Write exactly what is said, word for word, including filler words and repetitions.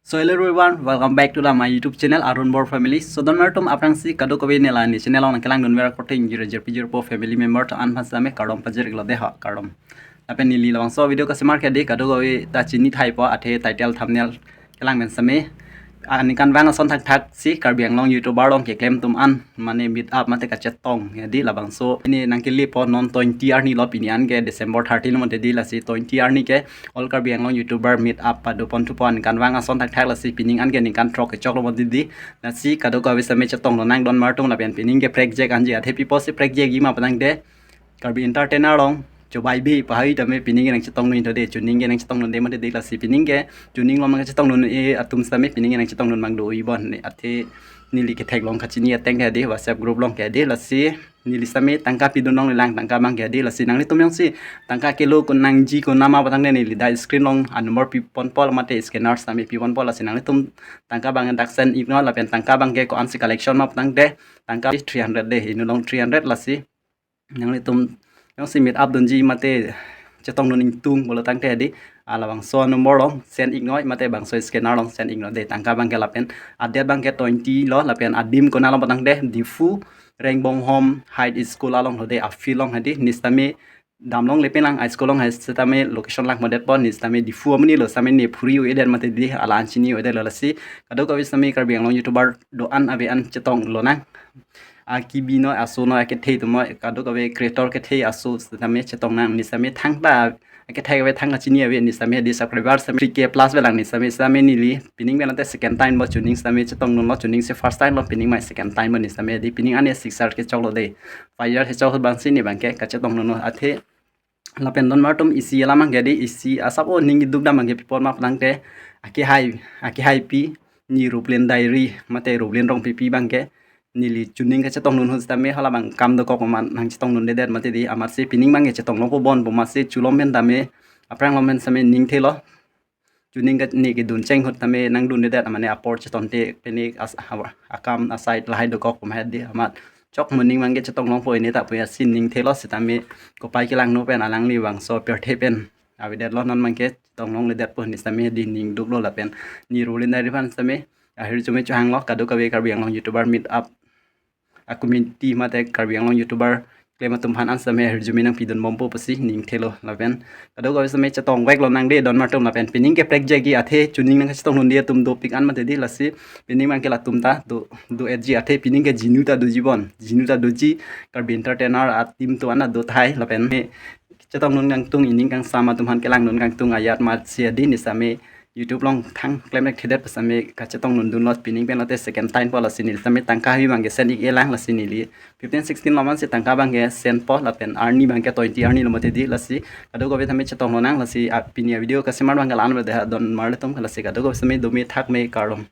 So hello everyone, welcome back to the my YouTube channel Arun Bor Family. So don martum aphrangsi kadokave neli channel along kelang dunver korte ingjir jirpi jirpo family member atum aphan sitame kardom pajir iklo de ha kardom. Lapen neli labangso video kasemar ke di kadokave ta chini thaipo athe title thumbnail kelang pen sitame aningkanvang ason thakthak si Karbi Anglong YouTuber along keklem atum an mane meet up mate kachetong ya di labangso pini nangkelepo non twenty arni lo pini an ke December thirteen lo mate di lasi twenty arni ke All Karbi Anglong YouTuber meet up pado ponthupo aningkanvang ason thakthak lasi pining an ke ningkan throk kechok lo mate di lasi kadokave sitame chetong lonang don martum lapen pining ke prekjak anji athe pipo si prekjakji ma patang de Karbi entertainer along chobai bi pahai tame pining ke nangchetong nunde chuning ke nangchetong nunde mate di lasi pining ke chuning lo mang chetong nun e atum sitame pining ke nangchetong nun mang do ibon ne athe neli ketheklong kachini ateng ke di WhatsApp group along ke di lasi neli sitame tangka pidun longlelang tangka abang ke di lasi nanglitum jongsi tangka kelo kun nangji kun nama patang de neli da screen along anumber piponpo mate scanner sitame piponpo lasi nanglitum tangka abang dak send iknon lapen tangka abang ke ko-an si collection ma patang de tangka three hundred de inut along three hundred lasi nanglitum jongsi meet up dunji mate chetong nun ingtung pulo tangte di labangso number along send iknoi mate bangso scanner along send iknoi de tangka abang ke lapen adet abang ke twenty lo lapen adim konat lo patang de Diphu Rengbonghom High School along lo de afield along hadi neli sitame damlongle pen lang high school along hai sitame location lang modetpo neli sitame Diphu amonit lo sitame ne phuri u eder mate di alan chini u eder lo lasi kadokave sitame Karbi Anglong YouTuber do-an ave an chetong lonang akibi noi aso noi akethe atum noi kadokave creator kethe aso sitame chetong nang neli sitame thangta akethe kave thang kachini ave neli sitame di subscriber sitame three K plus avelang neli sitame sitame neli pining pen ante second time bo chuning sitame chetong nun lo chuning si first time lo pining mai second time bo neli sitame di pining an e six year kechok lo de five year kechok abang si neli abang ke kachetong nun lo athe lapen don martum isi alam abang ke di isi asap o ning duk dam abang ke piponma patang te akehai akehai pi neli Ruplin Diary mate Ruplin Rongpipi abang ke neli chuning kachetong nun ahut sitame hala abang kam dokok amat nangchetong nundedet mate di amat si pining abang ke chetong longpo bon po amat si chulom pen tame aphrang lom pen sitame ning thelo chuning ke ne kedun cheng ahut tame nangdundedet mane apor chetonte pene as hawa akam aside lahai dokok amat di amat chok moning abang ke chetong longpo ini ta puya si ning thelo sitame kopai kelang no pen alangli bangso pirthe pen avedetlo non abang ke chetong longledetpo neli sitame di ning duklo lapen neli Ruplin Diary aphan sitame ahirjume chohanglo kadokave Karbi Anglong YouTuber meet up a community mate Karbi Anglong YouTuber klem atum aphan an sitame ahirjume nangpidun bompo pusi ning thelo lapen kadokave sitame chetong vek lonang de don martum lapen pining ke prekjakji athe chuning nangchetong nun di atum dopik an mate di lasi pining abang ke latum ta do do etji athe pining ke jinu ta doji bon jinu ta doji Karbi entertainer a team atum an do thai lapen me chetong nun kangtung ining kangsam atum aphan kelang nun kangtung ajat amat si adi neli sitame YouTube along thang klemrek thedet pu sitame kachetong nun dunlo pining pen lote second time po lasi neli sitame tangka hei abang ke send ik-elang lasi neli fifteen sixteen lo man si tangka abang ke send po lapen arni abang ke twenty arni lo mate di lasi kadokave sitame chetong lonang lasi a pini avideo kasemar abang ke la-an ave de ha don marle atum lasi kadokave sitame dome thakme kardom.